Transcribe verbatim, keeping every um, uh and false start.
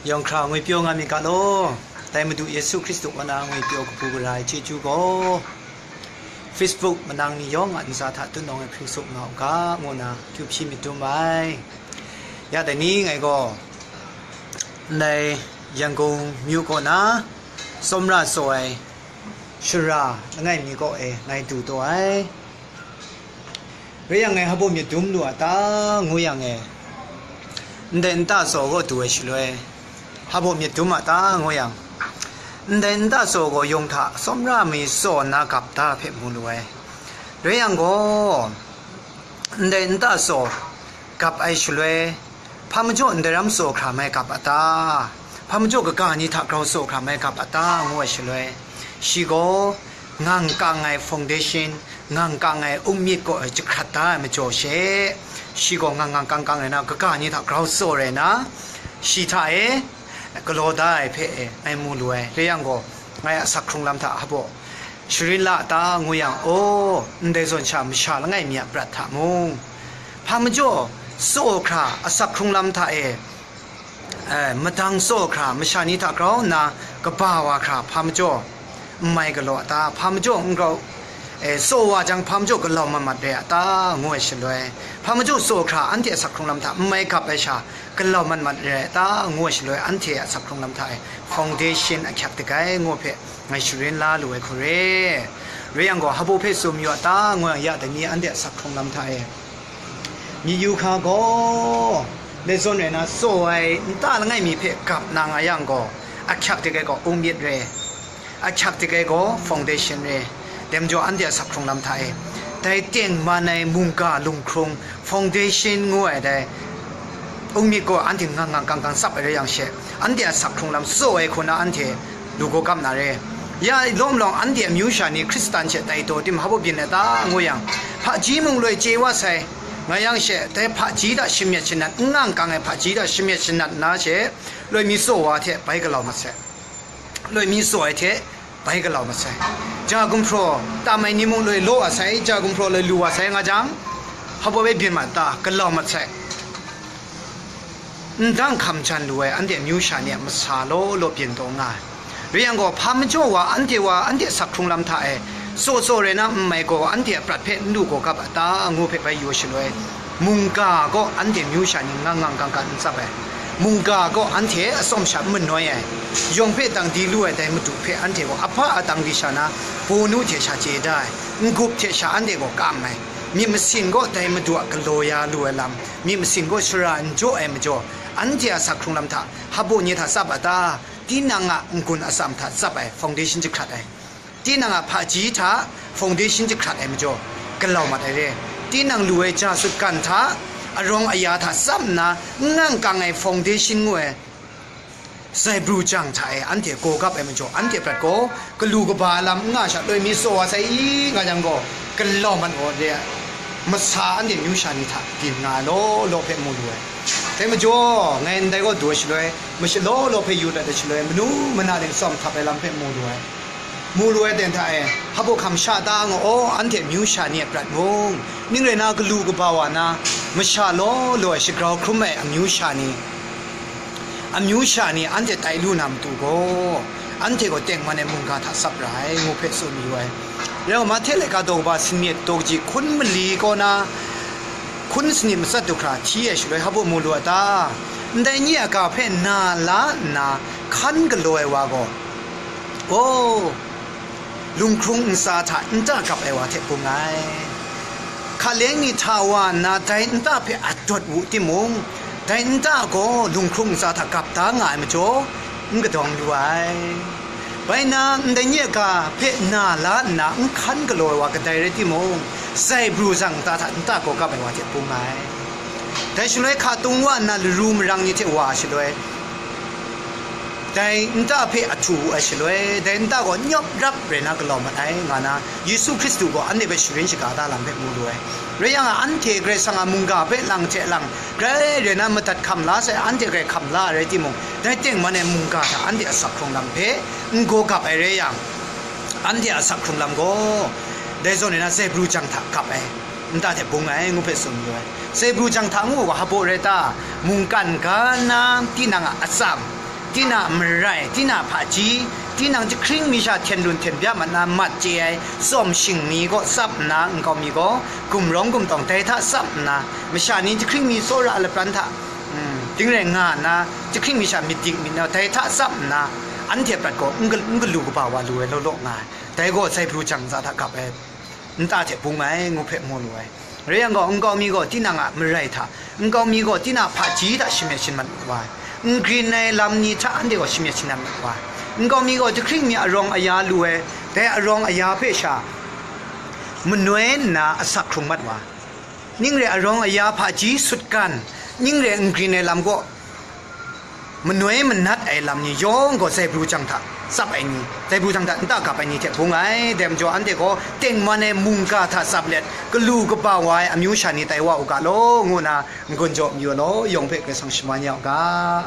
Yawng hkra ngwipyaw nga myit ga law, dai Madu Yesu Hkristu kaw na ngwipyaw kabu gara ai chyeju gaw, Facebook manang ni yawng a ntsa hta tutnawng e hpring sup nga u ga, ngu na kyu hpyi myit dum ai. Ya dai ni ngai gaw, ndai Yangon myu kaw na tsawmra tsaw ai shara langai mi kaw e ngai du taw ai. Rai yang ngai hpa myit dum lu a ta, ngu yang e, ndai nta tsaw kaw du ai shaloi, hpa myit dum a ta, ngu yang, ndai nta tsaw gaw yawng hta tsawmra mi tsaw nna gap da hpe mu lu ai. Rai yang gaw, ndai nta tsaw gap ai shaloi, hpa majaw ndai ram tsaw hkra mai gap a ta? Hpa majaw kaga ni hta grau tsaw hkra mai gap a ta? Ngu ai shaloi, shi gaw ngang kang ai foundation, ngang kang ai ung myit kaw e jahkrat da ai majaw she, shi gaw ngang ngang kang kang rai na, kaga ni hta grau tsaw rai na, shi hta e galaw da ai hpe e ngai mu lu ai. Rai yang gaw, ngai a asak hkrung lam hta hpa sharin la a ta, ngu yang, aw, ndai zawn sha masha langai mi a prat hta mung, hpa majaw tsaw hkra asak hkrung lam hta e, eh, madang tsaw hkra masha ni hta grau nna kaba wa hkra hpa majaw n mai galaw a ta? Hpa majaw n grau, eh, tsaw wa jang, hpa majaw galau mat mat re a ta? Ngu ai shaloi, hpa majaw tsaw hkra anhte asak hkrung lam hta n mai gap ai sha, galau mat mat re a ta? Ngu ai shaloi, anhte asak hkrung lam hta e foundation ahkyak dagai ngu hpe ngai sharin la lu ai hku re. Rai yang gaw, hpa hpe tsun yu a ta? Ngu yang, ya dai ni anhte asak hkrung lam hta e myit yu hkra gaw, dai zawn rai na, tsaw ai nta langai mi hpe gap na nga yang gaw, ahkyak dagai gaw ung myit re, ahkyak dagai gaw foundation re. Dai majaw, anhte asak hkrung lam hta e dai tengman ai mungga lunghkrung, foundation ngu ai dai ung myit gaw anhte ngang ngang kang kang tsap ai rai yang she, anhte asak hkrung lam tsaw ai hku na anhte lu gaw gap na re. Ya lawm lawng anhte amyu sha ni Hkristan she tai taw tim hpa byin ai ta? Ngu yang, hpaji mung loi chye wa sai, nga yang she, dai hpaji hta shamyet shanat, n ngang kang ai hpaji hta shamyet shanat nna she, loi mi tsaw wa hte bai galau mat sai, loi mi tsaw ai hte bai galau mat sai, ja gumhpraw tam ai ni mung loi law wa sai, ja gumhpraw loi lu wa sai, nga jang, hpa bai byin mat ta? Galau mat sai. Ndang hkam jan lu ai anhte amyu sha ni a masa law law byin taw nga ai. Rai yang gaw, hpa majaw wa anhte wa anhte asak hkrung lam hta e tsaw tsaw rai na n mai gaw, anhte a prat hpe n lu gaw gap a ta? Ngu hpe bai yu ai shaloi, mungga gaw anhte amyu sha ni ngang ngang kang kang n tsap ai, mungga gaw anhte atsawm sha n manoi ai, yawng hpe dang di lu ai dai Madu hpe anhte gaw ahpa a dang di sha na, bawnu hte sha chye da ai, n-gup hte sha anhte gaw kam ai, myit masin gaw dai Madu a galaw ya lu ai lam, myit masin gaw shara n jaw ai majaw, anhte a asak hkrung lam hta hpa ni hta tsap a ta? Tinang a n-gun atsam hta tsap ai, foundation jahkrat ai, tinang a hpaji hta foundation jahkrat ai majaw, galau mat ai re. Tinang lu ai ja sutgan hta, arawng aya hta tsap nna, n ngang kang ai foundation ngu ai zaibru jang hta e anhte gaw gap ai majaw, anhte prat gaw galu kaba lam n nga sha, loi mi tsaw wa sai i nga yang gaw, galau mat gaw de, masa anhte amyu sha ni hta byin nga ai law law hpe mu lu ai. Dai majaw, ngai ndai gaw du ai shaloi, masha law law hpe yu dat ai shaloi, manu mana de tsawm htap ai lam hpe mu lu ai. Mu lu ai ten hta e, hpa hkam sha ta nga aw, anhte amyu sha ni a prat mung, ning rai na, galu kaba wa na, masha law law ai shagrau hkrum ai amyu sha ni, amyu sha ni anhte tai lu na matu gaw, anhte gaw tengman ai mungga hta tsap ra ai, ngu hpe tsun mayu ai. Rai nna, Mahte laika daw kaba sanit daw kaji hkun mali kaw na, hkun sanit matsat du hkra hti ai shaloi, hpa mu lu a ta? Ndai nye a ga hpe na la nna hkan galaw ai wa gaw, gaw, lunghkrung ntsa hta nta gap ai wa hte bung ai. Hkaleng ni hta wa nna dai nta hpe adawt wu timung, dai nta gaw lunghkrung ntsa hta gap da nga ai majaw, n kadawng lu ai. Bai nna, ndai nye ga hpe na la nna n hkan galaw ai wa kadai rai timung, zaibru jang nta hta nta gaw gap ai wa hte bung ai. Dai shaloi hka tung wa nna laru marang ni hte wa ai shaloi, dai nta hpe ahtu wu ai shaloi, dai nta gaw nyawp rap rai na galaw mat ai, nga na Yesu Hkristu gaw anhte hpe sharin shaga da lam hpe mu lu ai. Rai yang a, anhte Karai Kasang a mungga hpe lang hte lang, grai rai na madat hkam la sai, anhte grai hkam la ai rai timung, dai tengman ai mungga hta anhte a asak hkrung lam hpe n gaw gap ai rai yang, anhte a asak hkrung lam gaw dai zawn rai na, zaibru jang hta gap ai, nta hte bung ai, ngu hpe tsun mayu ai. Zaibru jang hta ngu ai wa, hpa rai ta? Mungkan ga na tinang a atsam, Tinang a marai, tinang a hpaji, tinang jahkring mi sha hten lun hten bya mat na mat chye ai tsawm shing ni kaw tsap nna nkau mi gaw gumrawng gumtawng dai hta tsap nna, masha ni jahkring mi tsawra a lapran hta, mm, dingre nga nna, jahkring mi sha myit dik myit nau dai hta tsap nna, anhte prat gaw n gal-, n galu kaba wa lu ai law law nga ai. Dai gaw Zaibru jang za hta gap ai nta hte bung ai, ngu hpe mu lu ai. Rai yang gaw, nkau mi gaw tinang a marai hta, nkau mi gaw tinang a hpaji hta shamyet shamyit mat wa ai. N grin ai lam ni hta anhte gaw shamyet shamyit mat wa ai. Nkau mi gaw jahkring mi arawng aya lu ai, dai arawng aya hpe sha manoi nna asak hkrung mat wa ai. Ning re ai arawng aya hpaji sutgan, ning re ai n grin ai lam gaw manoi manat ai lam ni yawng gaw Zaibru jang hta tsap ai ni, Zaibru jang hta nta gap ai ni hte bung ai. Dai majaw anhte gaw tengman ai mungga hta tsap let, galu kaba wa ai amyu sha ni tai wa u ga law, ngu nna n-gun jaw mayu law, yawng hpe Karai Kasang shaman ya u ga.